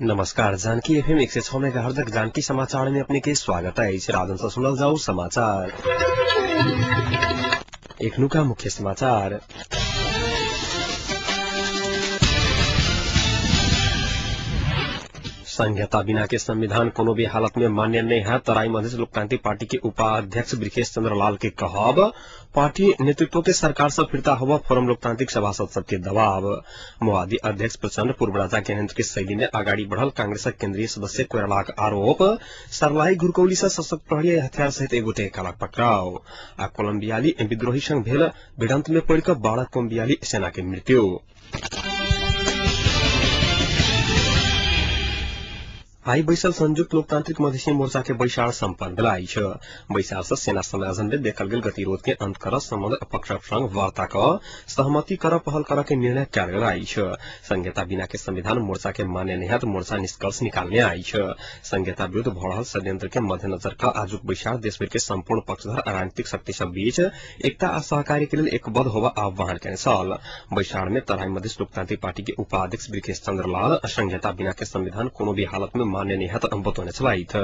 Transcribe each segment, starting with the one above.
नमस्कार, जानकी एफएम 106 मेगाहर्जक जानकी समाचार में अपने के स्वागत है। राजन से सुनल जाऊ समाचार। एखनुका मुख्य समाचार। संहिता बिना के संविधान कोनो भी हालत में मान्य नहीं है, तराई मधेश लोकतांत्रिक पार्टी के उपाध्यक्ष ब्रिकेश चंद्र लाल के कहब। पार्टी नेतृत्व के सरकार से फिरता हुआ फोरम लोकतांत्रिक सभासद सबके दबाव। माओवादी अध्यक्ष प्रचंड पूर्व राजा ज्ञानेन्द्र के शैली में अगाडि बढ़ल कांग्रेस केन्द्रीय सदस्य कोइरालाक आरोप। सर्लाही घुरकौली से सशक्त प्रहरी हथियार सहित एक गोटे कालक पकड़ाव। आ कोलम्बियाली विद्रोही संग भेल भिड़ंत में पड़िक 12 कोलम्बियाली सेना के मृत्यु। आई बैसल संयुक्त लोकतांत्रिक मधेसी मोर्चा के बैसार सम्पन्न भेल अछि। बैसार से सेना समायोजन में देखल गेल गतिरोध के अंत कर सम्बन्ध पक्ष संग वार्ता क सहमति कर पहल कर के निर्णय कयल गेल अछि। संहिता बिना के संविधान मोर्चा के मान्य नहीं है मोर्चा निष्कर्ष निकालने अछि। संहिता विरूद्ध भ रहल षड्यंत्र के मध्यनजर क आजुक बैसार देशभर के सम्पूर्ण पक्षधर राजनीतिक शक्ति सब बीच एकता आ सहकार्य के लेल एकबद्ध होबा आह्वान केने छल। बैसार में तराई मधेस लोकतांत्रिक पार्टी के उपाध्यक्ष ब्रिकेश चंद्र लाल संहिता बिना के संविधान कोनो भी हालत में मान्य नहीं है बतौने छलथि।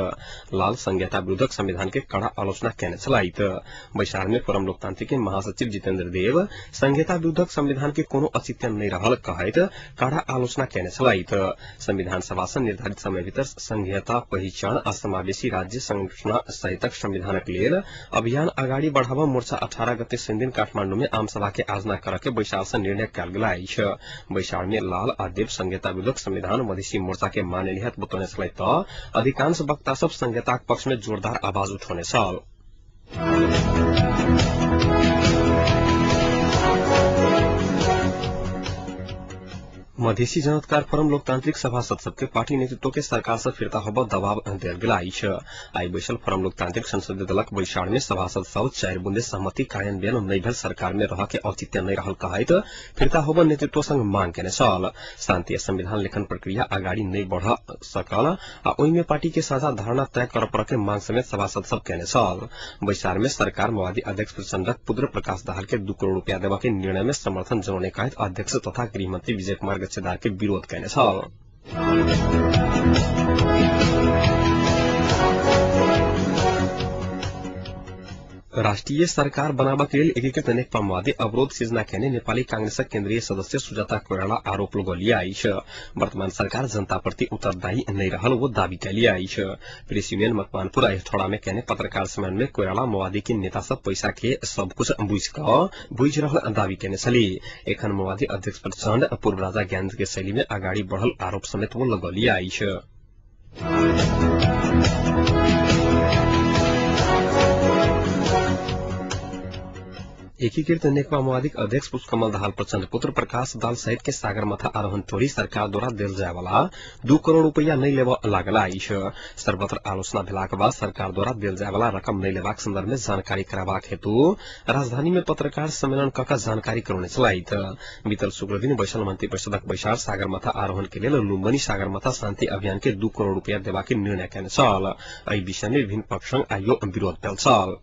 लाल संहिता विरुद्धक संविधान के कड़ा आलोचना केने छलथि। बैसार में फोरम लोकतांत्रिक के महासचिव जितेन्द्र देव संहिता विरुद्धक संविधान के कोनो औचित्य नहीं रहल कहैत कड़ा आलोचना केने छलथि। संविधान सभा से निर्धारित समय भीतर संहिता पहिचान आ समावेशी राज्य संरचना सहितक संविधानक लेल अभियान अगाडि बढ़ावा मोर्चा 18 गते शनिदिन काठमांडू में आमसभा के आयोजना कर के बैसार से निर्णय कयल गेल अछि। बैसार में लाल आ देव संहिता विरुद्धक संविधान मधेसी मोर्चा के मान्य नहीं बतौने छलथि। अधिकांश वक्ता सब संहिताक पक्ष में जोरदार आवाज उठौने छल। मधेसी जनअधिकार फोरम लोकतांत्रिक सभासद सबके पार्टी नेतृत्व के सरकार से फिरता होबा दबाव देल गेल अछि। आई बैसल फोरम लोकतांत्रिक संसदीय दलक बैसार में सभासद सब 4 बुंदे सहमति कार्यान्वयन नहीं भेल सरकार में रह के औचित्य नहीं रहल कहैत फिरता होबा नेतृत्व संग मांग केने छल। शांति संविधान लेखन प्रक्रिया अगाडि नहीं बढ़ सकल आ ओहि में पार्टी के साझा धारणा तय कर पर के मांग समेत सभासद सब केने छल। बैसार में सरकार माओवादी अध्यक्ष प्रचण्डक पुत्र प्रकाश दाहाल के 2 करोड़ रुपया देवा के निर्णय में समर्थन जनाउने कहैत अध्यक्ष तथा गृहमंत्री विजय कुमार गच्छेदार के विरोध केने छल। राष्ट्रीय सरकार बनाबक लेल एकीकृत नेकपा माओवादी अवरोध सिर्जना केने नेपाली कांग्रेसक केन्द्रीय सदस्य सुजाता कोइराला आरोप लगौली अछि। वर्तमान सरकार जनताप्रति उत्तरदायी नहीं रहल वो दावी कैली अछि। प्रेस यूनियन मकवानपुर हेठौड़ा में केने पत्रकार सम्मेलन में कोइराला माओवादी के नेता सब पैसा के सब कुछ बुझ रहल दावी केने छली। एखन माओवादी अध्यक्ष प्रचण्ड पूर्व राजा ज्ञानेन्द्र के शैली में अगाडि बढ़ल आरोप समेत वो लगौली अछि। एकीकृत नेकपा माओवादीक अध्यक्ष पुष्पकमल दाहाल प्रचण्ड पुत्र प्रकाश दाहाल सहित के सागरमाथा आरोहण टोली सरकार द्वारा देल जाय वाला 2 करोड़ रुपया नहीं लेबऽ लागल अछि। सर्वत्र आलोचना भेलाक बाद सरकार द्वारा देल जाय वाला रकम नहीं लेबाक संदर्भ में जानकारी कराबाक हेतु राजधानी में पत्रकार सम्मेलन क के जानकारी करौने छलथि। बीतल शुक्र दिन बैसल मंत्री परिषदक बैसार सागरमाथा आरोहण के लेल लुम्बनी सागरमाथा शांति अभियान के 2 करोड़ रुपया देबाक निर्णय केने छल। एहि विषय में विभिन्न पक्ष संग आइयो विरोध भेल छल।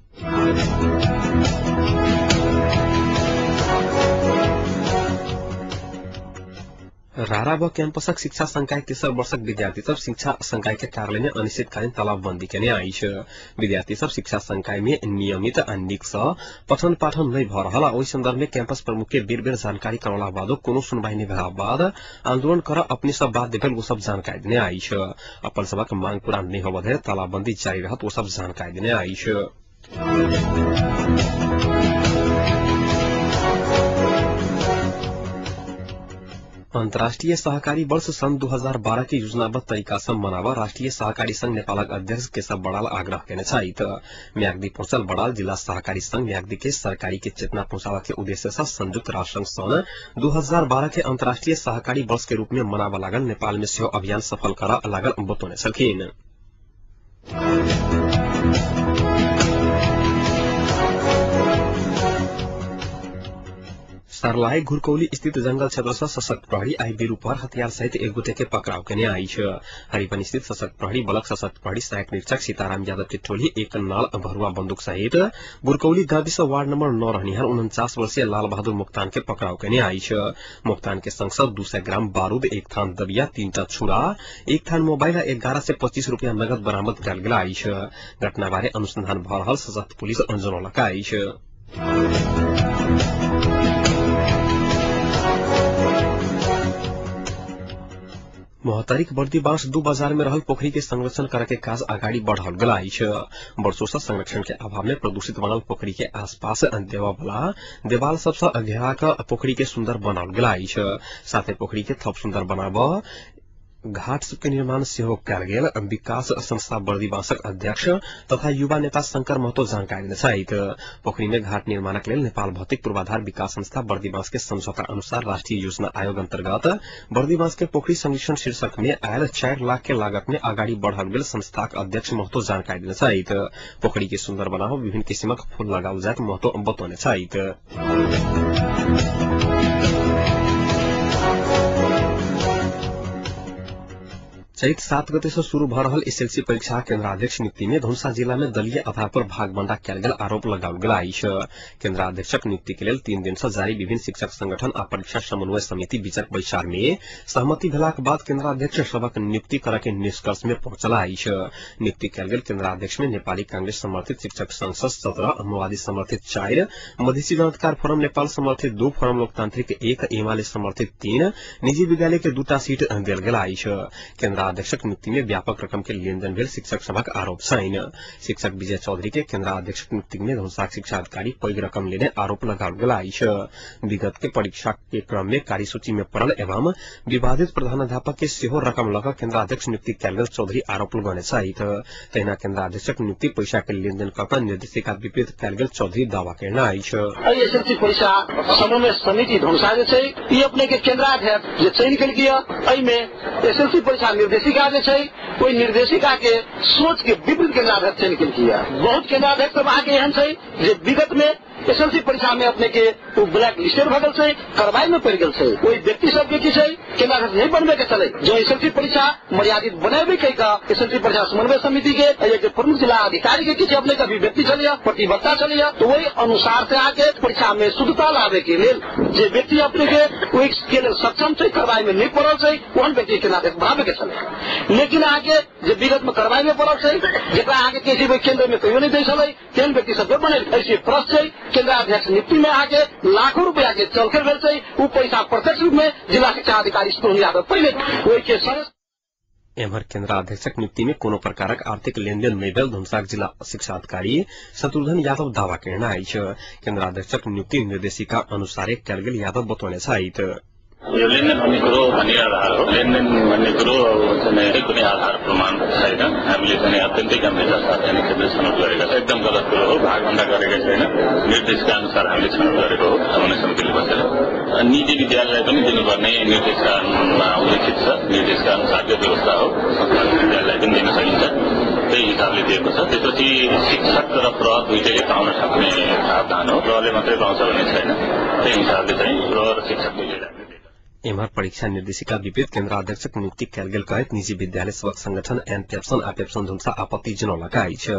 राराब क्याम्पसक शिक्षा संकाय तेसर वर्षक विद्यार्थी सब शिक्षा संकाय के कार्यालय में अनिश्चितकालीन तालाबंदी केने अछि। विद्यार्थी सब शिक्षा संकाय में नियमित आ नीक सँ पठन पाठन नहीं भ रहल ओहि संदर्भ में कैंपस प्रमुख के बेर बेर जानकारी करौला बादो कोनो सुनवाई नहीं भेला बाद आंदोलन कर अपने सब बाध्य भेल ओ सब जानकारी देने अछि। अपन सबक मांग पूरा नहीं होबऽ धरि तालाबंदी जारी रहत ओ सब जानकारी देने अछि। अंतर्राष्ट्रीय सहकारी वर्ष सन् 2012 के योजनाबद्ध तरीका से मनावा राष्ट्रीय सहकारी संघ नेपालक अध्यक्ष केशव बड़ाल आग्रह केने छथि। म्याग्दी पहुंचल बड़ाल जिला सहकारी संघ म्याग्दी के सरकारी के चेतना पहुंचावा के उद्देश्य से संयुक्त राष्ट्र संघ सन् 2012 के अंतर्राष्ट्रीय सहकारी वर्ष के रूप में मनावा लागल नेपाल में सेहो अभियान सफल कर लागल बतौने छलखिन। सर्लाही घुरकौली स्थित जंगल क्षेत्र से सशक्त प्रहरी आई बेरूपर हथियार सहित एक गोटे के पकड़ाव केने अछि। हरिवन स्थित सशक्त प्रहरी बलक सशक्त प्रहरी सहायक निरीक्षक सीताराम यादव के टोली एक नाल भरुआ बंदूक सहित गुरकौली गाविस वार्ड नंबर 9 रहनिहार 49 वर्षीय लाल बहादुर मोक्तान के पकड़ाव केने अछि। मोक्तान के संग 200 ग्राम बारूद, एक थान दबिया, 3टा छुरा, एक थान मोबाइल आ 11 से 25 रुपया नगद बरामद कयल गेल अछि। घटना बारे अनुसंधान भ रहल सशक्त पुलिस जनौलक अछि। महोत्तरीक बर्दीबास 2 बाजार में रहल पोखरी के संरक्षण करे के काज अगाडि बढ़ल गेल अछि। वर्षो से संरक्षण के अभाव में प्रदूषित बनल पोखरी के आसपास देवावला देवाल सबसे घेरा क पोखरी के सुन्दर बनाओल गेल अछि। साथे पोखरी के थप सुन्दर बनाब घाट सबके निर्माण सेहो कयल गेल विकास संस्था बर्दीबासक अध्यक्ष तथा युवा नेता शंकर महतो जानकारी देने छथि। पोखरी में घाट निर्माणक लेल नेपाल भौतिक पूर्वाधार विकास संस्था बर्दीबास के समझौता अनुसार राष्ट्रीय योजना आयोग अंतर्गत बर्दीबास के पोखरी संरक्षण शीर्षक में आयल 4 लाख के लागत में अगाडि बढ़ल गेल संस्थाक अध्यक्ष महतो जानकारी देने छथि। पोखरी के सुन्दर बनाव विभिन्न किसिमक फूल लगाओल जायत महतो बतौने छथि। चैत 7 गते से शुरू भ रहल एसएलसी परीक्षा केन्द्राध्यक्ष नियुक्ति में धनुषा जिला में दलीय आधार पर भागबंडा कयल गेल आरोप लगाओल गेल अछि। केन्द्राध्यक्षक नियुक्ति के लेल 3 दिन से जारी विभिन्न शिक्षक संगठन आ परीक्षा समन्वय समिति बीचक बैसार में सहमति भेलाक बाद केन्द्राध्यक्ष सभक नियुक्ति करय के निष्कर्ष में पहुंचल अछि। नियुक्ति कयल गेल केन्द्राध्यक्ष में नेपाली कांग्रेस समर्थित शिक्षक संघ 17, माओवादी समर्थित 4, मधेसी जनअधिकार फोरम नेपाल समर्थित 2, फोरम लोकतांत्रिक 1, एमाले समर्थित 3, निजी विद्यालय के 2टा सीट देल गेल अछि। केन्द्राध्यक्षक नियुक्ति में व्यापक रकम के लेनदेन भेल शिक्षक सभक आरोप छैन। शिक्षक विजय चौधरी के केन्द्राध्यक्षक नियुक्ति में धनुषाक शिक्षा अधिकारी पैघ रकम लेने आरोप लगाओल गेल अछि। विगत के परीक्षा के क्रम में कार्यसूची में पड़ल एवं विवादित प्रधानाध्यापक के सेहो रकम लऽ केन्द्राध्यक्ष नियुक्ति कयल गेल चौधरी आरोप लगौने छथि। तहिना केन्द्राध्यक्षक नियुक्ति पैसा के लेनदेन कऽ निर्देशिका विपरीत कयल गेल चौधरी दावा केने अछि। एसएलसी परीक्षा समन्वय समिति धनुषा जे छै ई अपने के केन्द्राध्यक्ष जे चयन केलकै एहिमे एसएलसी परीक्षा निर्देशिका जे छै ओहि निर्देशिका के सोच के विपरीत केन्द्राध्यक्ष चयन केलकै। बहुत केन्द्राध्यक्ष सब अहाँके एहन छै जे विगत में एसएलसी परीक्षा में अपने के ब्लैक लिस्टेड भऽ गेल छै, कार्रवाई में पड़ि गेल छै। ओहि व्यक्ति सबके की छै केन्द्राध्यक्ष नहीं बनबे के चले। जो एसएलसी परीक्षा मर्यादित बनेबे के एसएलसी परीक्षा समन्वय समिति के प्रमुख जिला अधिकारी के की अपने के अभिव्यक्ति छलैया, प्रतिबद्धता छलैया, तो वही अनुसार से आके परीक्षा में शुद्धता लाबे के लेल जे व्यक्ति अपने के ओहि के लेल सक्षम छै, कार्रवाई में नहीं पड़ल छै, ओहन व्यक्ति केन्द्राध्यक्ष बनाबे के छलै। लेकिन अहाँके जे विगत में कार्रवाई में पड़ल छै, जकरा अहाँके किसी केन्द्र में कहियो नहीं दै छलै, तेहन व्यक्ति सबके बनेल। ऐसे प्रश्न छै केन्द्राध्यक्ष नियुक्ति में अहाँके लाखों रुपया के चलखेल भेल छै, उ पैसा प्रत्यक्ष रूप में जिला शिक्षा अधिकारी सोहन यादव पहिले ओहि के संग। एम्हर केन्द्राध्यक्षक नियुक्ति में कोनो प्रकारक आर्थिक लेनदेन नहि भेल धनुषाक जिला शिक्षा अधिकारी शत्रुघ्न यादव दावा केने अछि। केन्द्राध्यक्षक नियुक्ति निर्देशिका अनुसारे कयल गेल यादव बतौने छथि। यो लेनदेन भन्ने कुरो भनिरहनु हो, लेनदेन भन्ने कुरो चाहिँ कुनै आधार प्रमाण छैन। हामीले चाहिँ अत्यन्तै गम्भीरता साथ चाहिँ क्षेत्र छनौट गरेका छौँ। एकदम गलत कुरो हो, भागभन्डा गरेका छैन, निर्देशका अनुसार हामीले छनौट गरेको हो। समन्वय समितिले बसेर निजी विद्यालयलाई पनि दिनुपर्ने निर्देशमा उल्लेखित छ, निर्देशका अनुसारको व्यवस्था हो। संस्थागत विद्यालयलाई पनि दिन सकिन्छ, त्यही हिसाबले दिएको छ। त्यसपछि शिक्षक र प्रह दुईटैले पाउन सक्ने प्रावधान हो, प्रहले मात्रै पाउँछ भन्ने छैन। त्यही हिसाबले चाहिँ प्रह र शिक्षक दुईटैलाई। एम्हर परीक्षा निर्देशिका विपरीत केन्द्राध्यक्षक नियुक्ति कयल गेल कहैत निजी विद्यालय सबक संगठन एनपेप्सन आपेप्सन धनुषा आपत्ति जनौलक अछि।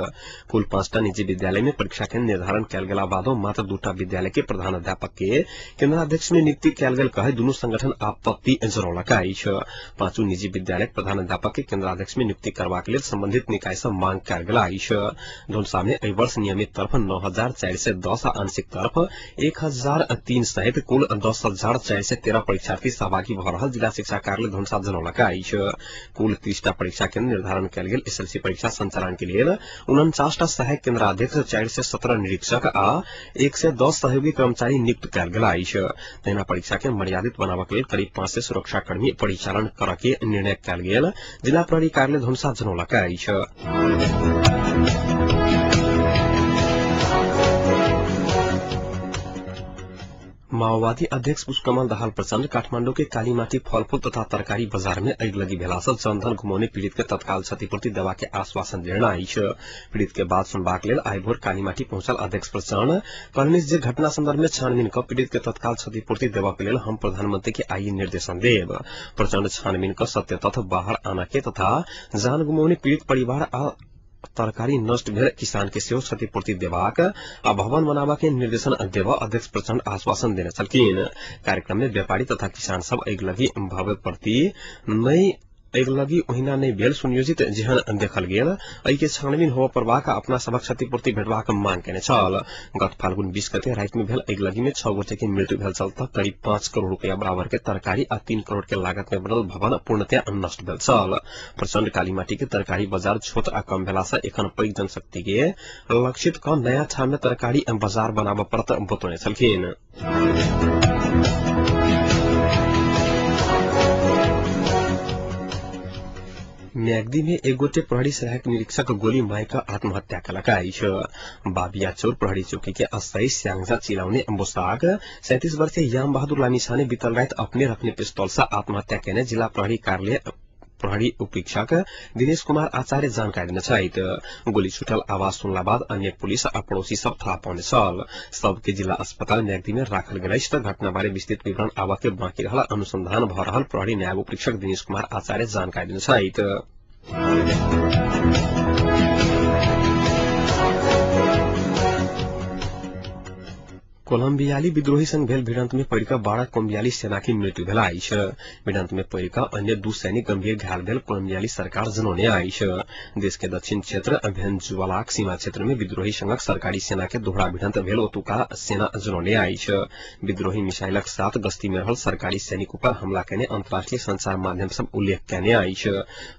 कुल 5टा निजी विद्यालय में परीक्षा के निर्धारण कयल गेला बादो मात्र 2टा विद्यालय के प्रधानाध्यापक के केन्द्राध्यक्ष में नियुक्ति कयल गेल कहैत दुनू संगठन आपत्ति जनौलक अछि। 5 निजी विद्यालय प्रधानाध्यापक के केन्द्राध्यक्ष में नियुक्ति करबाक लेल संबंधित निकाय सँ मांग कयल गेल अछि। धनुषा में एहि वर्ष नियमित तर्फ 9,410 आ आंशिक तर्फ 1,003 सहित कुल 10,413 परीक्षार्थी सहभागी भऽ रहल जिला शिक्षा कार्यालय धनुषा जनौलक अछि। कुल 30टा परीक्षा केन्द्र निर्धारण कयल गेल एसएलसी परीक्षा संचालन के लेल 49टा सहायक केन्द्राध्यक्ष, 417 निरीक्षक आ 110 सहयोगी कर्मचारी नियुक्त कयल गेल अछि। तहिना परीक्षा के मर्यादित बनाबक लेल करीब 500 सुरक्षाकर्मी परिचालन करऽ के निर्णय कयल गेल जिला प्रहरी कार्यालय धनुषा जनौलक अछि। माओवादी अध्यक्ष पुष्पकमल दाहाल प्रचण्ड काठमाडौँ के कालीमाटी फलफूल तथा तरकारी बजार में अगिलगी भेला से जनधन घुमौने पीड़ित के तत्काल क्षतिपूर्ति देवा के आश्वासन देने अछि। पीड़ित के बात सुनबाक लेल आइ भोर कालीमाटी पहुंचल अध्यक्ष प्रचण्ड कहलनि जे घटना संदर्भ में छानबीन क पीड़ित के तत्काल क्षतिपूर्ति देवा के लेल हम प्रधानमंत्री के आइ निर्देशन देब। प्रचण्ड छानबीन क सत्य तथ्य बाहर आना के तथा जान गुमौने पीड़ित परिवार आ तरकारी नष्ट भेल किसान के सेहो क्षतिपूर्ति देबाक आ भवन बनाबा के निर्देशन देवा अध्यक्ष प्रचण्ड आश्वासन देने छलखिन। कार्यक्रम में व्यापारी तथा किसान सब अगिलगी भवे प्रति नई अगिलगी ओहिना नहि भेल सुनियोजित जेहन देखल गेल एहि के छानबीन होबय पड़बाक आ अपना सभक क्षतिपूर्ति भेटबाक मांग केने छल। गत फाल्गुन 20 गते राति में भेल अगिलगी में 6 गोटे के मृत्यु भेल छल त करीब 5 करोड़ रुपया बराबर के तरकारी आ 3 करोड़ के लागत में बनल भवन पूर्णतया नष्ट भेल छल। प्रचण्ड कालीमाटी के तरकारी बाजार छोट आ कम भेला से एखन पैघ जनशक्ति के लक्षित क नया ठाम में तरकारी बाजार बनाबय पड़त बतौने छलखिन। म्याग्दी में एक गोटे प्रहरी सहायक निरीक्षक गोली मारि क आत्महत्या केलक अछि। बाबिया चौर प्रहरी चौकी के अस्थायी स्यांगजा चिलाउने बोसाक 37 वर्षीय याम बहादुर लामिछाने बीतल राति अपने रखने पिस्तौल से आत्महत्या केने जिला प्रहरी कार्यालय प्रहरी उपरीक्षक दिनेश कुमार आचार्य जानकारी देने छथि। गोली छूटल आवाज सुनला बाद अन्य पुलिस आ पड़ोसी सब थाहा पौने छल। सबके जिला अस्पताल म्याग्दी में राखल गेल अछि त घटना बारे विस्तृत विवरण आबऽ के बाँकी रहल अनुसंधान भ रहल प्रहरी नायब उपरीक्षक दिनेश कुमार आचार्य जानकारी देने छथि। कोलम्बियाली विद्रोही संग भेल भिड़ंत में पड़िक 12 कोलम्बियाली सेना की मृत्यु भेल अछि। भिड़ंत में पड़िक अन्य 2 सैनिक गंभीर घायल भेल कोलम्बियाली सरकार जनौने अछि। देश के दक्षिण क्षेत्र भेंजुआलाक सीमा क्षेत्र में विद्रोही संगक सरकारी सेना के दोहरा भिड़ंत भेल ओतुका सेना जनौने अछि। विद्रोही मिसाइलक साथ गश्ती में रहल सरकारी सैनिक ऊपर हमला केने अंतर्राष्ट्रीय संचार माध्यम सब उल्लेख केने अछि।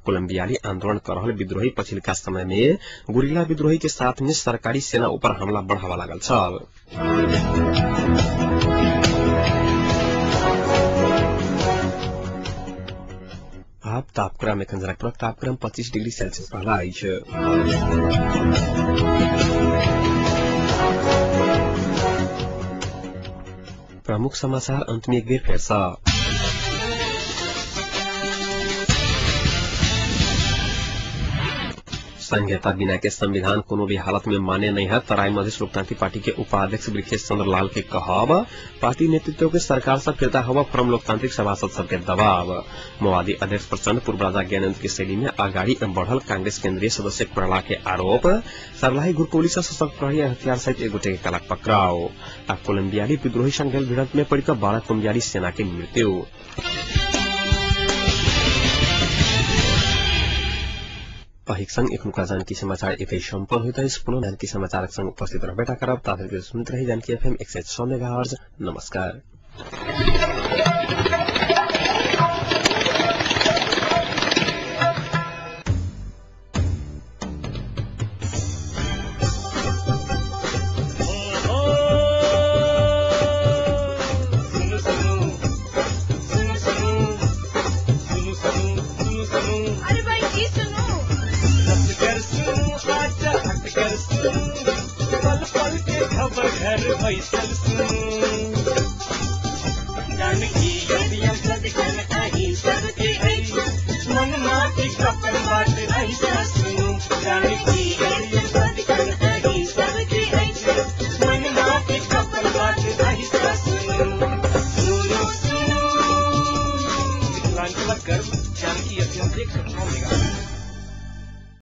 कोलम्बियाली आंदोलन कर रहल विद्रोही पछिलका समय में गुरिल्ला विद्रोही के साथ में सरकारी सेना ऊपर हमला बढ़ावा लागल छल। आप तापक्रम एखन जनकपुरक तापक्रम 25 डिग्री सेल्सियस रहला अछि। प्रमुख समाचार अंत में एक बेर फेर सँ। संहिता बिना के संविधान कोनो भी हालत में मान्य नहीं है, तराई मधेश लोकतांत्रिक पार्टी के उपाध्यक्ष वृक्षेश चंद्र लाल के कहब। पार्टी नेतृत्व के सरकार से फिरता हुआ फॉरम लोकतांत्रिक सभासद सबके दबाव। माओवादी अध्यक्ष प्रचंड पूर्व राजा ज्ञानेन्द्र की शैली में अगाड़ी बढ़ल कांग्रेस केंद्रीय सदस्य कोइराला के आरोप। सरलाही घुरकोली से सशस्त्र प्रहरी हथियार सहित एक गोटे के कलक पकड़ाओ। आ कोलम्बियाली विद्रोही संग भेल भिड़ंत में पड़िक 12 कोलम्बियाली सेना के मृत्यु। अहिक संग एखनुका जानकी समाचार एतै सम्पन्न होइत अछि। पुनः जानकी समाचारक संग उपस्थित रहबेटा करब, ताधरि सुनैत रही जानकी एफएम 106 मेगाहर्ज। नमस्कार। मिथिलांचलक गर्व जानकी एफएम 106 मेगा।